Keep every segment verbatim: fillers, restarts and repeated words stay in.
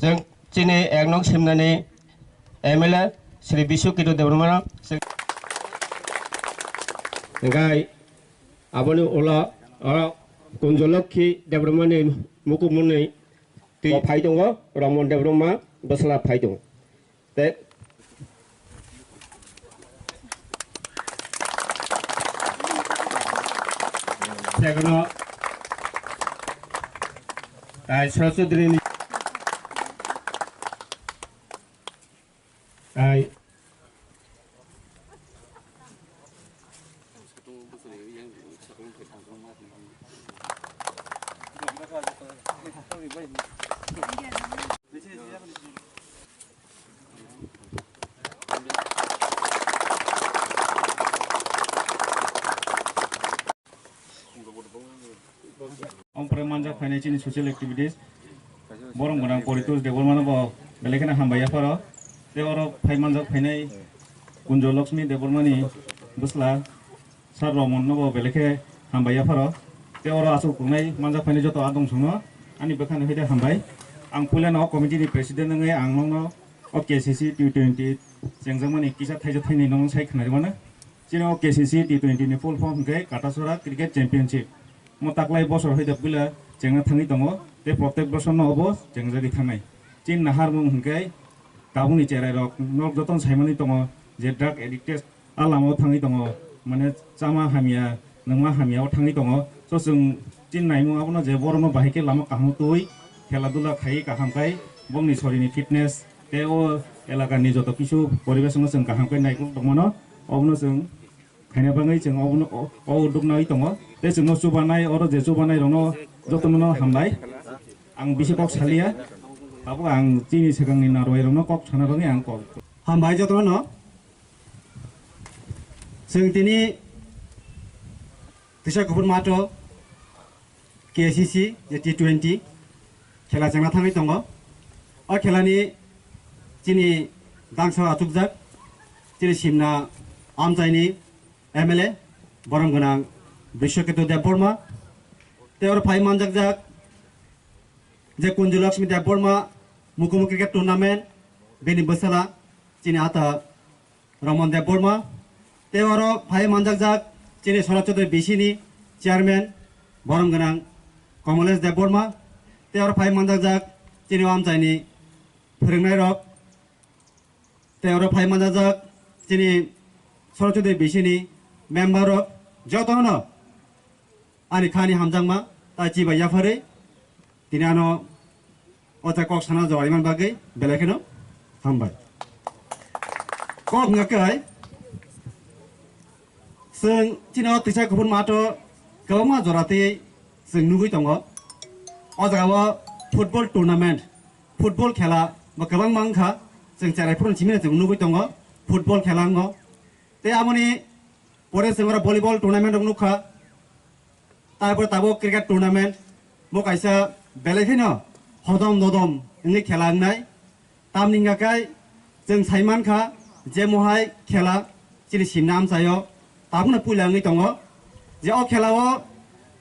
Chini ek nong simnani M L A Shri Biswaketu Debbarma no, hingkai aboni ulo oro Kunjolokhi Debbarma ni mukumuni twi phai tongo, Ramon Debbarma bwsla phai tongo. Tei Segono, ai, Sora Chaudhary ni, ai, Ompore manjak phainai chini social activities, borom gwnang Paritosh Debbarma no bo belai kheno hambai yapharo. Tei oro phai manjak phainai Kunjo Lakshmi Debbarma ni bwsla Sir Romon no bo belai khe hambai yapharo. Tei oro aswk tongnai manjak phainai joto adong songno ani bwkhani haide hambai. Ang puilano o committee ni president wngwi ang nokno o K C C T twenty chengjakmani kisa thaisa thainwi nokno sai khwnarwi mano. Chini o K C C T twenty ni full form hwnkhe Katasora Cricket Championship. Mo taklai bosor haide puila chengna thangwi tongo, tei protek bosorno obo chengjagwi thangnai. Chini naharmung hwnkhe tabukni cherairok nok jotono saimani tongo je drug addicted a lamao thangwi tongo, mane chama hamya, nungma hamya o thangwi tongo. So chwng chini naimung abono je borokno bahai khe lama kahamo twi khela dula khaiwi kaham khai bongni sorini fitness tei o elakani joto kisu poribesh no chwng kaham khe naikolok tongmano, obono chwng khaina bagwi chwng obono o, o udduk nai tongo. Tei chwngno chubanai, oro je chubanai rokno jotono no hambai. Ang bisi kok salia, tabuk ang chini swkangni narwai rokno kok sana bagwi ang kok. Hambai jotono no. Chwng tini Tisa Kuphur Mato K C C je T twenty khela chengna thangwi tongo. O khelani chini dangsa achukjak, chini simna amchaini M L A borom gwnang Biswaketu Debbarma, tei oro phai manjakjak je Kunju Lakshmi Debbarma Mukumu Cricket Tournament, bini bwsala chini ata Ramon Debbarma, tei oro phai manjakjak chini Sora Chaudhary B C ni chairman borom gwnang Kamalesh Debbarma, tei oro phai manjakjak chini o amchaini phwrwngnairok, tei oro phai manjakjak chini Sora Chaudhary B C ni member rok jotono ani khani hamjakma tai chibai yapharwi tini ano o jaga kok sana jora iman bagwi belai kheno hambai. Kok hwnkha khe chwng chini o Tisa Kuphur Mato kwbangma jora twi chwng nugwi tongo. O jaga o football tournament, football khela bo kwbangma wngkha, chwng cherai phuru chimino chwng nugwi tongo football khela wngo. Tei aboni pore chwng oro volleyball tournament rok nukha. Tarpor tabuk cricket tournament, bo kaisa belai kheno hodom dodom wngwi khela wngnai. Tamni hwnkha khe chwng sai mankha je mohai khela chini simna amchaio tabukno puila wngwi tongo, je o khelao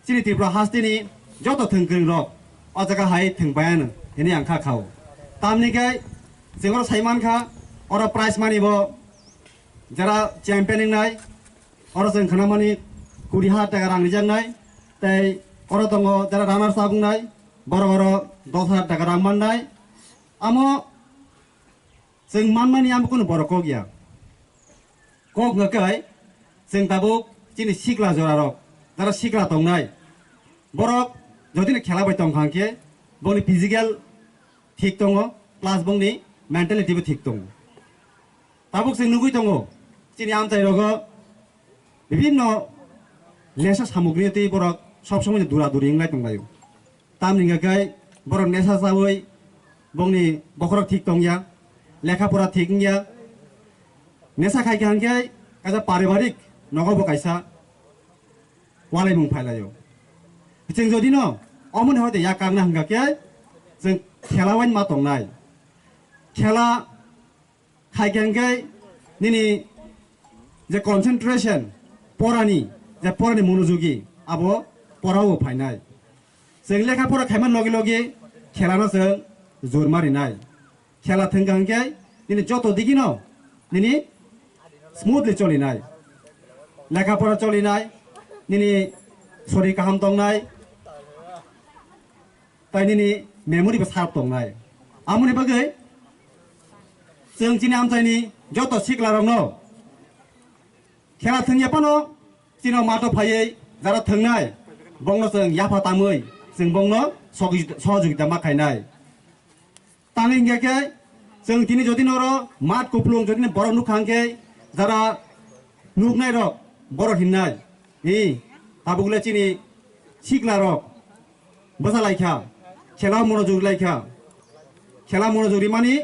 chini Tripura hasteni joto thwng kwrwng rok o jaga hai thwng bai ano hinwi ang kha khao. Tamni khe chwng oro sai mankha, oro prize money bo jara champion wngnai, oro chwng khnamani kuri hazar taka rang rijaknai, tei oro tongo jara runners up wngnai, borok oro dos hazar taka rang mannai. Amo chwng manmani amo kunu borok kok ya. Kok hwnkha khe chwng tabuk chini sikla jorarok, jara sikla tongnai, borok jotini khela bai tongkha hwnkhe bongni physical thik tongo, plus bongni mentality bo thik tongo. Tabuk chwng nugwi tongo, chini amchai rogo bibinno nesa samogri twi borok sob somoi dura duri wnglai tonglaio. Tamni hwnkha khe borok nesa chawi bongni bokhorok thik tongya, lekha pora thik wngya. Nesa khai kha hwnkhe kaisa paribarik nogo bo kaisa walaimung phailaio. Chwng jodi no omoni hoite yak kakna hwnkha khe chwng khela wain ma tongnai. Khela khai khe hwnkhe nini je concentration, porani, je porani monojogi, abo porao phainai. Chwng lekha pora khaima logi logi khelano chwng jor ma rinai. Khela thwngkha hwnkhe nini joto digino nini smoothly cholinai, lekha pora cholinai, nini sori kaham tongnai, tai nini memory bo sharp tongnai. Amoni bagwi chwng chini amchaini joto sikla rokno khela thwngya phano chini mato phaiwi jara thwngnai bongno chwng yapha tamwi chwng bongno sogi-, sohojogita ma khainai. Tangwi hingya khe chwng tini jodi noro mat kuplung jodi borok nukha hwnkhe jara nuknai rok borok hinnai. Ni tabuk le chini sikla rok bwsa lai kha, khela monojog lai kha. Khela monojog rimani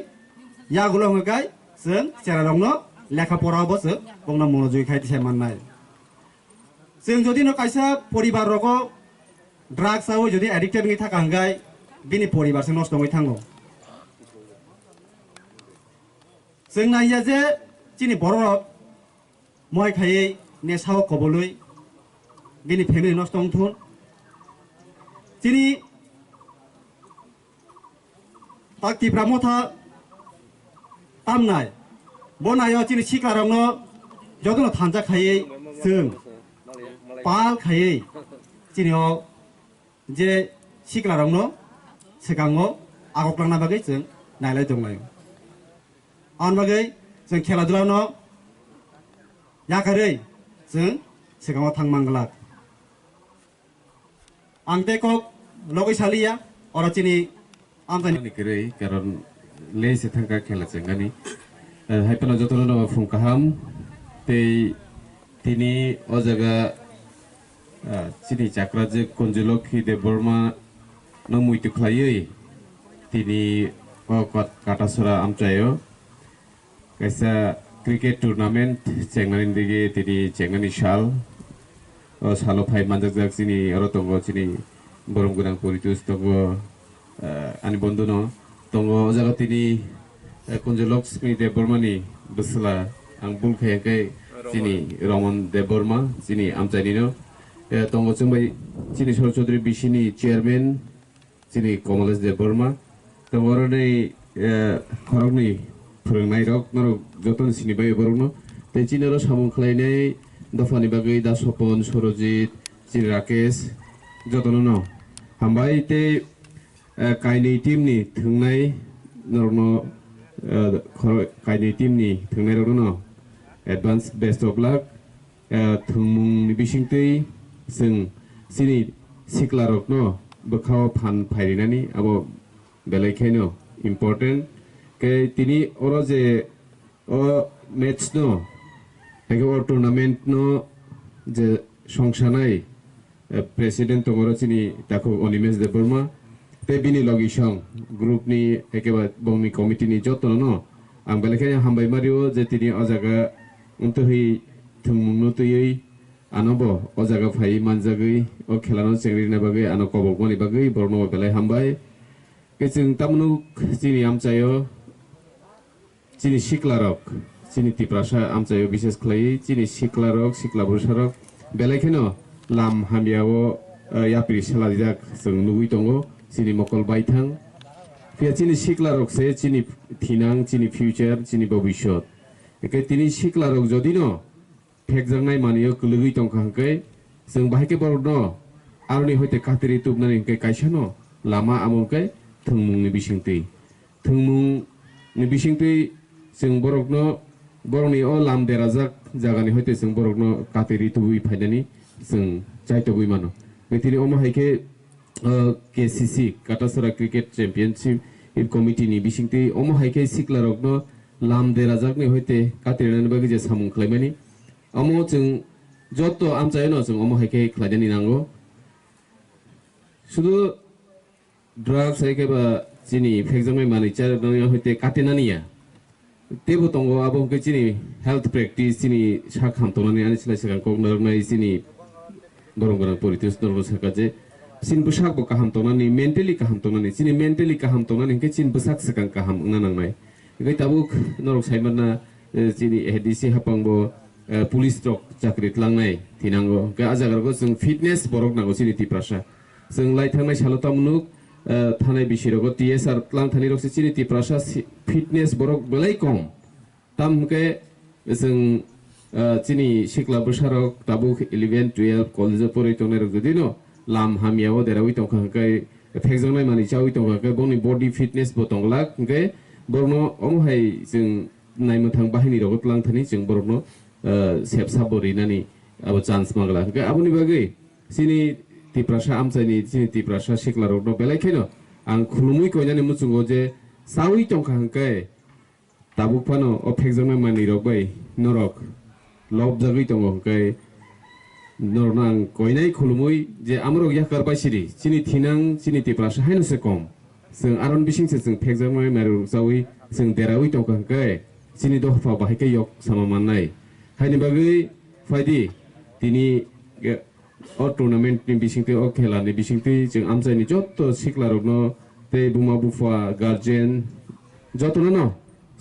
yagulo hwnkhe kai chwng chera rokno lekha pora bo chwng bongno monojog khai tisai mannai. Chwng jodi no kaisa poribar rogo drugs awi jodi addicted wngwi thaka hwnkhe bini poribar se nosto wngwi thango. Chwng naiya je chini borok rok moi khaiwi nesao kobolwi bini family nosto wngthun. Chini tak Tipra Motha tamnai, bo naio chini sikla rokno jotono thansa khaiwi chwng pal khaiwi chini o je sikla rokno swkango agoklangna bagwi chwng nailai tonglaio. Aboni bagwi chwng khela dula no yakarwi chwng swkango thang manglak. Ang tei kok logwi saliya, oro chini amchaini Ani kwrwi, karon lei se thangkha khela chengani. Eh, hai phano jotono no phung kaham tei tini o jaga, ah, chini chakra je Kunjulokhi Debbarma no muitu khlaiwi tini o Kat-, Katasora amchaio kaisa cricket tournament chengnani digi tini chengnani sal. O salo phai manjakjak chini oro tongo chini borom gwnang Poritos tongo, eh, ani bondhuno tongo. O jaga tini, eh, Kunjulokhi Debbarmani bwsla, ang bul khaiya khe chini Romon Debbarma, chini amchainino, eh, tongo chwngbai chini Sor Chaudhuri bisini chairman, chini Kamalesh Debbarma. Tei borokni, eh, khoroknwi phwrwngnairok norok jotono sinibaio borokno. Tei chini oro samung khlainai dophani bagwi Da Sopon, Sorojit, chini Rakesh, jotono no hambai tei, eh, kainwi team ni thwngnai norokno, eh, khoro-, kainwi team ni thwngnairokno no advance best of luck. Eh, thwngmungni bisingtwi chwng chini siklarokno bwkhao phan phairinani abo belai kheno important. Khe tini oro je o match no, haikhe o tournament no je songsanai, eh, president tongoro chini takhuk Animesh Debbarma, tei bini logisong group ni, haikhe ba bongni committee ni jotono no ang belai kheno hambai ma rio je tini o jaga wngtwi thwngmung no twiwi ano bo o jaga phaiwi manjagwi o khela no chengri rwna bagwi ano kobokmani bagwi borokno bo belai hambai. Khe chwng tamno chini amchaio chini siklarok, chini Tiprasa amchaio bises khlaiwi chini siklarok, sikla bwsarok belai kheno lam hamyao, eh, yapri selaijak chwng nugwi tongo chini mokol baithang. Phiya chini siklarok se chini thinang, chini future, chini bobisot. Hwnkhe tini siklarok jodino phekjaknai manwio kwlwgwi tongkha hwnkhe, chwng bahai khe borokno aroni hoite katirwi tubnani hwnkhe kaisano lama amo hwnkhe thwngmungni bisingtwi. Thwngmungni bisingtwi chwng borokno, borokni o lam derajak jagani hoite chwng borokno katirwi tubui phainani chwng chaitogwi mano. Tini omo hai khe, o, K C C, Katasora Cricket Championship Committee ni bisingtwi omo hai khe siklarokno lam derajakni hoite katirinani bagwi je samung khlaimani, omo chwng joto amchaino chwng omo hai khe khlainani nango. Sudu drugs hai khe ba chini phekjaknai manwi charwknani hoite katinani ya. Teibo tongo, abo hwnkhe chini health practice, chini sak ham tongnani, ani slai swkang kok narwknai chini borom gwnang Poritos norokno sakha je chini bwsak bo kaham tongnani, mentally kaham tongnani, chini mentally kaham tongnani hwnkhe chini bwsak swkang kaham wngna nangnai. Hwnkhe tabuk norok saimanna, eh, chini A D C hapang bo, eh, police rok chakri tlangnai thinango. Hwnkhe ah jaga rogo chwng fitness borok nango chini Tiprasa. Chwng lai thangnai salo tamo nuk, Eh, thanai bisi rogo T S R tlang thani rok se chini Tiprasa si-, fitness borok belai kom. Tam hwnkhe chwng, ah, chini sikla bwsarok tabuk eleven, twelve college-o porwi tongnairok jodi no lam hamya o deraui tongkha hwnkhe phekjaknai manwi chaui tongkha hwnkhe bongni body fitness bo tongglak hwnkhe borokno omo hai chwng naimwthang bahini rogo tlang thani chwng borokno, ah, sepsa bo rinani abo chance manglak hwnkhe aboni bagwi chini Tiprasa amchaini chini Tiprasa siklarokno belai kheno ang khulumui koinani muchungo je chaui tongkha hwnkhe tabuk phano o phekjaknai manwirok bai norok lobjagwi tongo, hwnkhe norokno ang koinai khulumui je amorok yakar bai siri, chini thinang, chini Tiprasa haino se kom. Chwng aron bising se chwng phekjaknai manwirok chaui chwng deraui tongkha, hwnkhe chini dopha bahai khe yok sama mannai. Haini bagwi phaidi tini, eh, o tournament ni bisingtwi, o khela ni bisingtwi chwng amchaini jotto siklarokno tei buma bupha, guardian, jotono no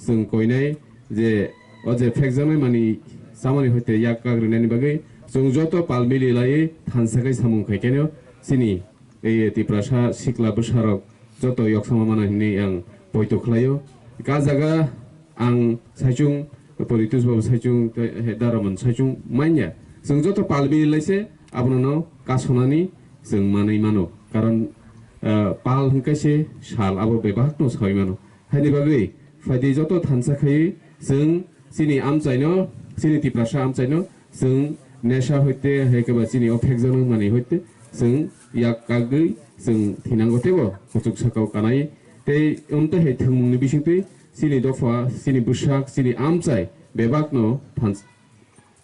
chwng koinai je o je phekjaknai manwi chamani hoite yak kagrinani bagwi chwng joto pal mili laiwi thansa khai samung khai khe no chini ei Tiprasa sikla bwsarok joto yoksama mano hinwi ang poito khlaio. Ka jaga ang saichung, Poritus babu saichung, tei he Daramon saichung manya. Chwng joto pal mili laise abono no kasonani chwng manwi mano. Karon, ah, pal hwnkhe se sal abo bebak no sawi mano. Haini bagwi phaidi joto thansa khai chwng chini amchaino, chini Tiprasa amchaino chwng nesa hoite hai khe ba chini o phekjaknai manwi hoite chwng yak kagwi chwng thinango teibo kuchuk sakao kanai tei umtwi hai thwngmungni bisingtwi chini dopha, chini bwsak, chini amchai bebakno thans-,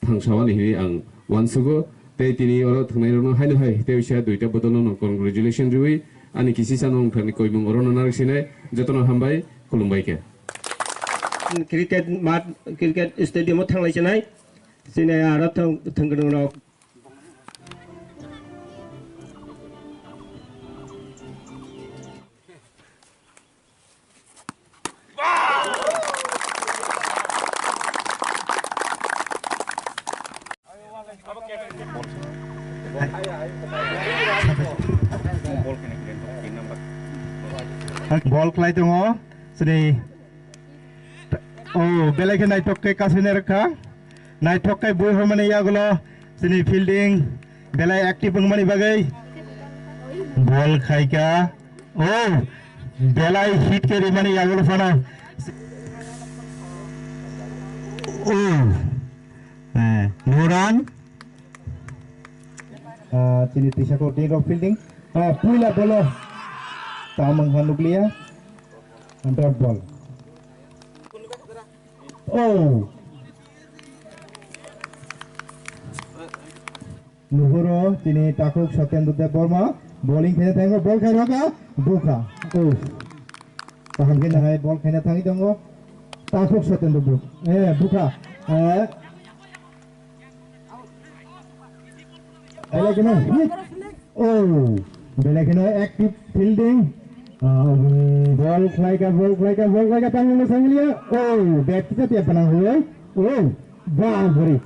thangsawani hinwi ang uansugo. Tei tini oro thwngnairokno haino hai tei bisa duita bodolno no congratulation riwi ani kisisa no wngthani koimung orono narwk sinai. Jotono hambai, khulumbai khe. Cricket mat, cricket stadium o thanglai chinai. Chini aro thwng, thwng kwrwng rok. Bol khlai tongo, chini, oh, belai khe naithok khe kasui nairwkha. Naithok khe bui hormani yagulo chini fielding belai active wngmani bagwi bol khaikha. Oh, belai hit khe rimani yagulo phano. Oh, eh, no run. Ah, chini tisa ko team rok fielding. Ah, puila bolo. Tamang ha nukliya. Dot ball. Oh. Nuhuro tini takhuk Satyendra Debbarma bowling khaina thango, bol khai rokha, bukha. Oh. Kaham khe nahai bol khaina thangwi tongo. Takhuk Satyendra bu-, eh, bukha. Eh. Belai kheno hit. Oh, belai kheno active fielding. Ah, bol khlaika, bol khlaika, bol khlaika, tangmungno sanglia. Oh, bat kisa tiya panang hoi. Oh, bapre.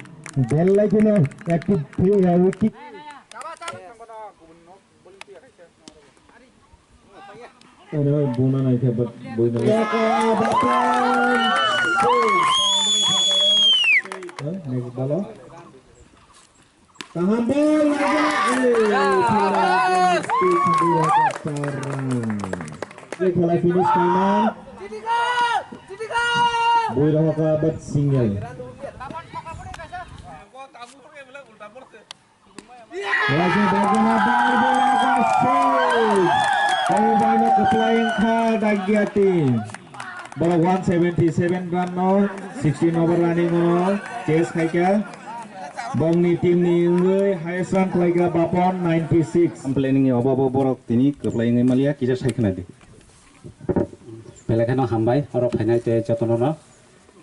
Belai kheno active field, ah, wicket. Oro buna nai khe bot-, bui nai. Next ball o. Kaham ball, laga. Eh, thila, eh, thila, eh, khala finish khaina. Bui rohaka but single. Raja Daguna ball, ball, six. Kami banyak keplayang kha Dagya team. Borok one seventy seven run no, sixteen over running no chase khaikha. Bongni team ni wngwi highest run khlaikha Bapon ninety six. Planning ni obo bo borok tini kwplai wngwi maliya kisa sai khna di. Belai kheno hambai oro phainai tei jotono no.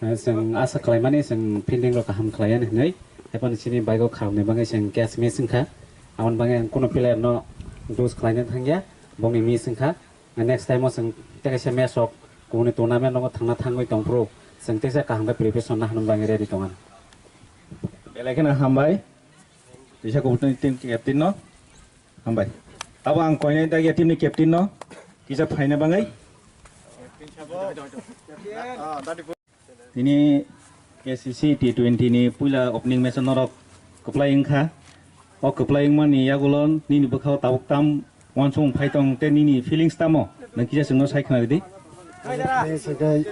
Eh, chwng asa khlaimani chwng fielding rok kaham khlaiya hinwi. Haiboni chini bike o kharokni bagwi chwng catch miss wngkha. Aboni bagwi ang kunu player no dos khlaina thangya, bongni miss wngkha. Next time o chwng tei kaisa match rok kubuni tournament rogo thangna thangwi tongphuru chwng teisa kaham khe preparation nahana bagwi ready tongo. Belai kheno hambai. Teisa kubuni team captain no. Hambai. Abo ang koinai dagya team ni captain no. Kisa phaina bangai. Tini K C C T twenty ni puila opening match norok kwplai wngkha. O kwplai wngmani yagulo nini bwkhao tabuk tam uansukmung phai tong tei nini feelings tamo? Nang kisa chwngno sai khna ridi. Ang sakhe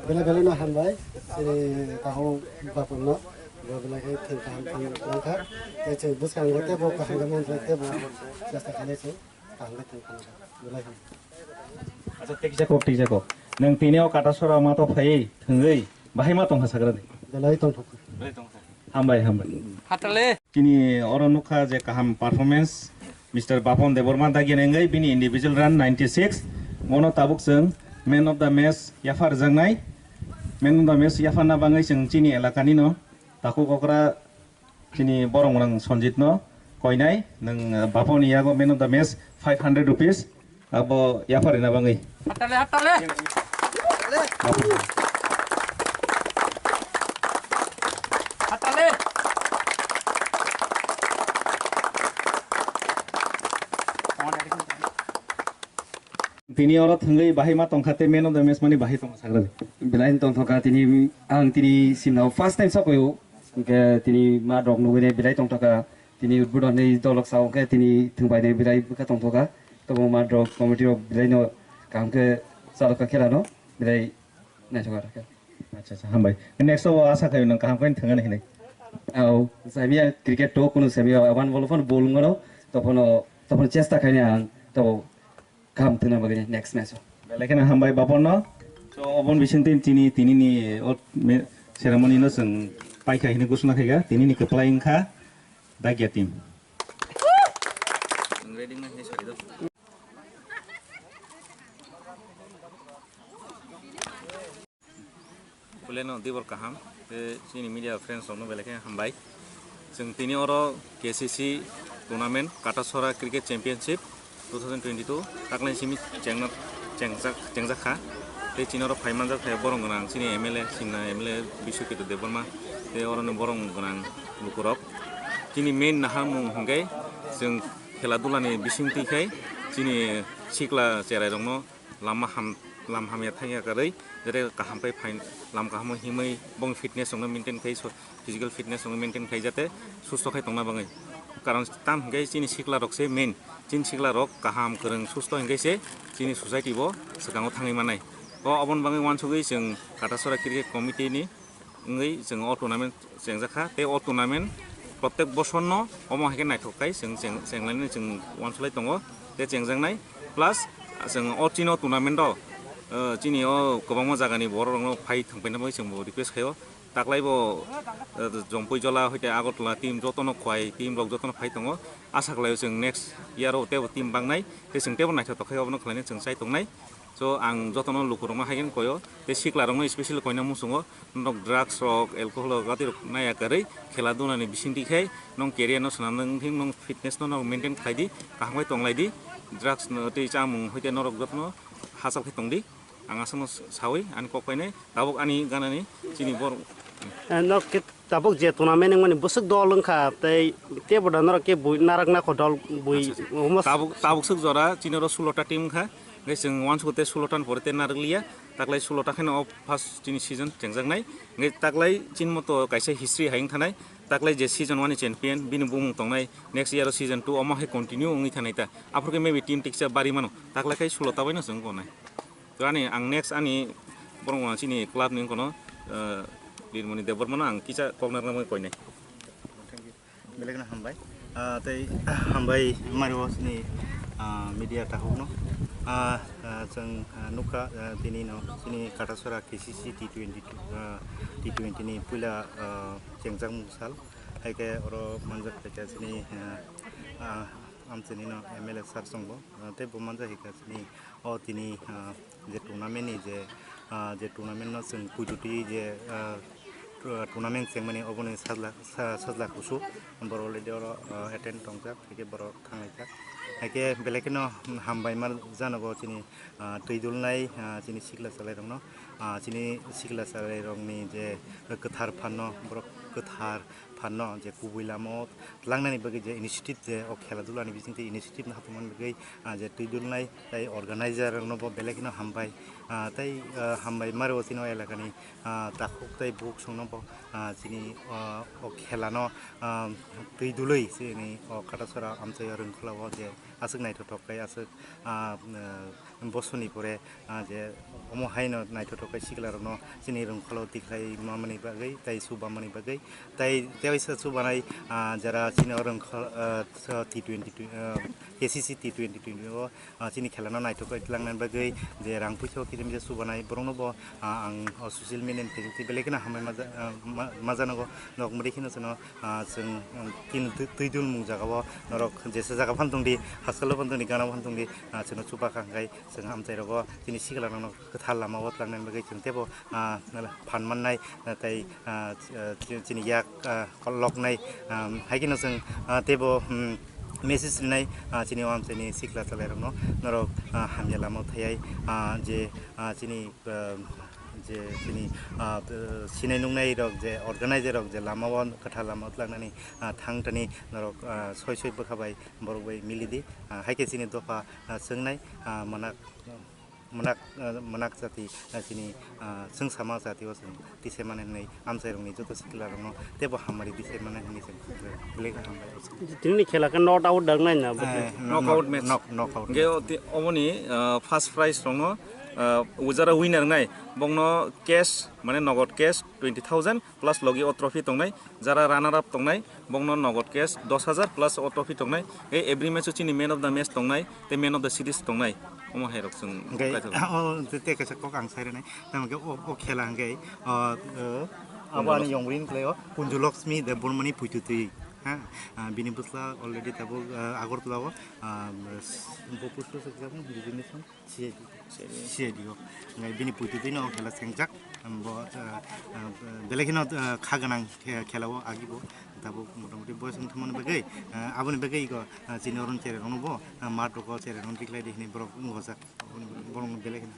belai belai no hambai, chini kaham bapun no, bo belai khe thang kaham thang langkha, tei chini bwskango tei bo kaham khe manjak tei bo chesta khainai chwng kaham khe thang khainai belai hambai. Acha, tei kisa kok, tei kisa kok. Nang tini o Katasora ma to phaiwi thwngwi bahai ma tongkha sagra di. Belai tongthok. Hambai, hambai. Hatale. Chini oro nukha je kaham performance, Mister Bapon Debbarma dagi nengwi bini individual run ninety six. Mono tabuk chwng man of the match yaphar rwjaknai. Man of the match yapharna bangwi chwng chini elakani no takhuk okra chini borok rang Sanjit no koinai, nwng, uh, Bapon ni yago man of the match five hundred rupees. Abo yaphar rina bangwi. Hatale, hatale. Hatale. Tini oro thwngwi bahai ma tongkha tei man of the match mani bahai tongkha sagra di. Belai tongthokha tini ang tini simnao first time sakoyo. Hwnkhe tini ma rok nugwi belai tongthokha. Tini udbudon ni dolok sao khe tini thwngbai ni belai bwkha tongthokha. Tamo ma drok committee rok belai no kaham khe chalokha khela no belai naithokha khe. Acha, acha, hambai. Next o asa khayo nang kaham khe thwngani hinai. Au, samiya cricket to kunu samiya aban bolo phone bol ngano topono topono chesta khaini ang to kaham thwngna bagwi next match o. Belai kheno hambai Bapon no. So, obon bising tin tini, tini ni o me-, ceremony no chwng paikha hini gusuna khaika, tini ni kwplai wngkha Dagya team. Kuleno dibor kaham, tei chini media friends rokno belai khe hambai. Chwng tini oro K C C tournament Katasora Cricket Championship two thousand twenty-two taklai simi chengna, chengjak, chengjak kha. Tei chini oro phai manjak kha borok gwnang chini M L A, Simna M L A Biswakito Debbarma, tei oro ni borok gwnang lukurok. Chini main naharmung hwnkhe chwng khela dula ni bising twi khai chini sikla cherai rokno lama ham, lam hamya thangya kwrwi, jete kaham khe phain, lam kaham himwi bong fitness rokno maintain khai, so, physical fitness rokno maintain khai jate susto khai tongna bagwi. Karon tam hwnkhe chini sikla rok se main, chini sikla rok kaham kwrwng susto hwnkhe se chini society bo swkango thangwi manai. O oboni bagwi uansugwi chwng Katasora Cricket Committee ni wngwi chwng o tournament chengjak kha, tei o tournament protek bosor no omo hai khe naithok khai chwng cheng-, chenglainani chwng uansuk lai tongo, tei chengjaknai, plus chwng o chini o tournament o, eh, chini o kwbangma jaga ni borok rok no phai thwng paina bagwi chwng bo request khaio, taklai bo, eh, Jompui Jola hoite Agartala team joto no Khowai team rok joto no phai tongo, asa khlaio chwng next year o teibo team bangnai, tei chwng teibo naithotok khai obono khlainai chwng chai tongnai. So, ang jotono lukurokno hai khe koyo, tei siklarokno specially koina muchungo, norok drugs rok, alcohol rok, gati rok naiya kwrwi, khela dula ni bisingtwi khai, nong career no swnam nang thing, nong fitness no norok maintain khlai di, kaham khe tong lai di, drugs no tei chamung hoite norok jotono hachal khe tong di, ang aswkno sawi ani kok painai, tabuk ani ganani chini borok. Eh, nok kit- Tabuk je tournament wngmani bwswk dol wngkha, tei teibo da norok khe bui narak nakho dol bui. Acha, acha. Omo s- Tabuk, tabuk swk jora chini oro sulo ta team wngkha. Hwnkhe chwng uansukgo tei sulo ta ni pore tei narak liya. Taklai sulo ta kheno o first chini season chengjaknai. Hwnkhe taklai chini moto kaisa history hai wngthanai. Taklai je season one ni champion, bini bumung tongnai. Next year o season two omo hai continue wngwi thanai ta. Aphuru khe maybe team tiksa bari mano. Taklai khai sulo ta bai no chwng gonai. To ani ang next ani borok chini club ni wngkha no, eh, Lirmoni Debbarma no ang kisa kok narwkna bagwi koinai. Belai kheno hambai. Ah, tei hambai mario chini, ah, media takhuk no. Ah, ah, chwng, ah, nukha, ah, tini no chini Katasora K C C T twenty-two, ah, T twenty ni puila, ah, chengjak mung sal. Hai khe oro manjak phaikha chini, ah, ah, amchini no M L A sir chwngbo. Ah, tei bo manjak hai kha chini o tini, ah, je tournament ni je, ah, je tournament no chwng puitutwi je, ah, tournament chengmani oboni sajla, sa-, sajla kusu borok already oro, ah, attend tongjak, haikhe borok thanglaijak. Haikhe belai kheno hambai ma janogo chini, ah, twi dulnai, ah, chini sikla chalairokno, ah, chini sikla chalairokni je kwthar phanno borok kwthar phanno je kubui lama o tlangnani bagwi je initiative je o khela dula ni bisingtwi initiative no hapung mani bagwi, ah, je twi dulnai tei organizer rokno bo belai kheno hambai, ah, tei, ah, hambai maro chini o elakani, ah, takhuk tei bukhuk songno bo, ah, chini, ah, o khela no, ah, twi dulwi chini o Katasora amchai o Rwngkhwla o je aswk naithothok khe aswk, ah, ah, bosoni pore, ah, je omo haino naithothok khe sikla rokno chini Rwngkhwla o tikhlai mamani bagwi tei chuba mani bagwi tei tei waisa chubanai, ah, jara chini o Rwngkhwla, ah, T twenty, ah, K C C T twenty twenty o, ah, chini khela no naithok khe tlangnani bagwi je rang puisa o kisa misa chubanai borokno bo, ah, ang o social media ni Facebook twi belai kheno hambai maja-, ah, ma-, majanogo nok mwrwi kheno chwngno, ah, chwng, um, tini twi, twi dul mung jaga o norok jesa jaga phan tongdi, haskalo phan tongdi, gana phan tongdi, ah, chwngno chuba kha hwnkhe chwng amchai rogo chini sikla rokno kwthar lama o tlangnani bagwi chwng teibo, ah, phan mannai, ah, tei, ah, ch-, ah, chini yak, ah, loknai, ah, hai kheno chwng, ah, teibo, hmm, message rinai, ah, chini o amchaini sikla chwlairokno norok, ah, hamya lama o thaiai, ah, je, ah, chini, ah, je chini, ah, sinai nuknai rok je organizer rok je lama o kwthar lama o tlangnani, ah, thang tani norok, ah, soi soi bwkha bai borok bai mili di, ah, hai khe chini dopha, ah, chwngnai, ah, mwnak, mwnak, ah, mwnak jati, ah, chini, ah, chwngsama jati o chwng tisai mani hwnwi amchairokni joto siklarokno teibo hamari tisai mani hwnwi chwng belai khe hambai. Tini khela khe not out dang nai na? Eh, no-, knockout no-, match. Knock-, knockout Ge match. Oti-, omoni, ah, first prize rokno, ah, ujara winner nai bongno cash mane nogod cash twenty thousand plus logi o trophy tongnai, jara runner up tongnai bongno nogod cash dos hajar plus o trophy tongnai. E every match o chini man of the match tongnai tei man of the series tongnai. Omo hai rok chwng Hwnkhe, kaitor. O, te, te kaisa kok ang sai rwnai. Tamo khe o, o khela hwnkhe, o, o, abo ani yong ring khlai o, Kunju Laxmi Debbarmani puitutwi. Ha? Ah, bini bwsla already tabuk, ah, Agartala o, ah, s-, bo pustu se kisa designation, C I D. C I D. C I D o. Hwnkhe bini puitutwi no o khela sengjak. Bo, ah, ah, belai kheno, ah, kha gwnang khe-, khela o agi bo. Tabuk motamoti boys wng thangmani bagwi, ah, aboni bagwi ego, ah, chini oron cherai rokno bo, ah, mat rok o cherai rokno tikhlai di hinwi borok wng gojak. Borok belai kheno.